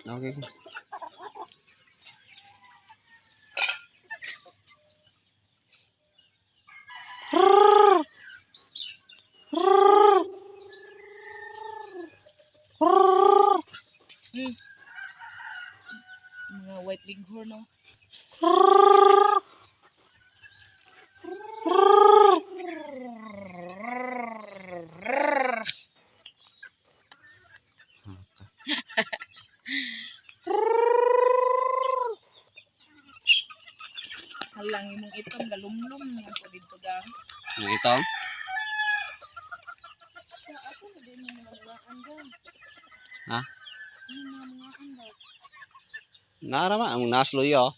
Okay. Mga white leghorn, no? Halang imong itom galumlum nga ko dito gang. Yung itong? Sa ako na din yung mga mga gang. Ha? Yung mga mga daw. Narama, ang nasloy oh.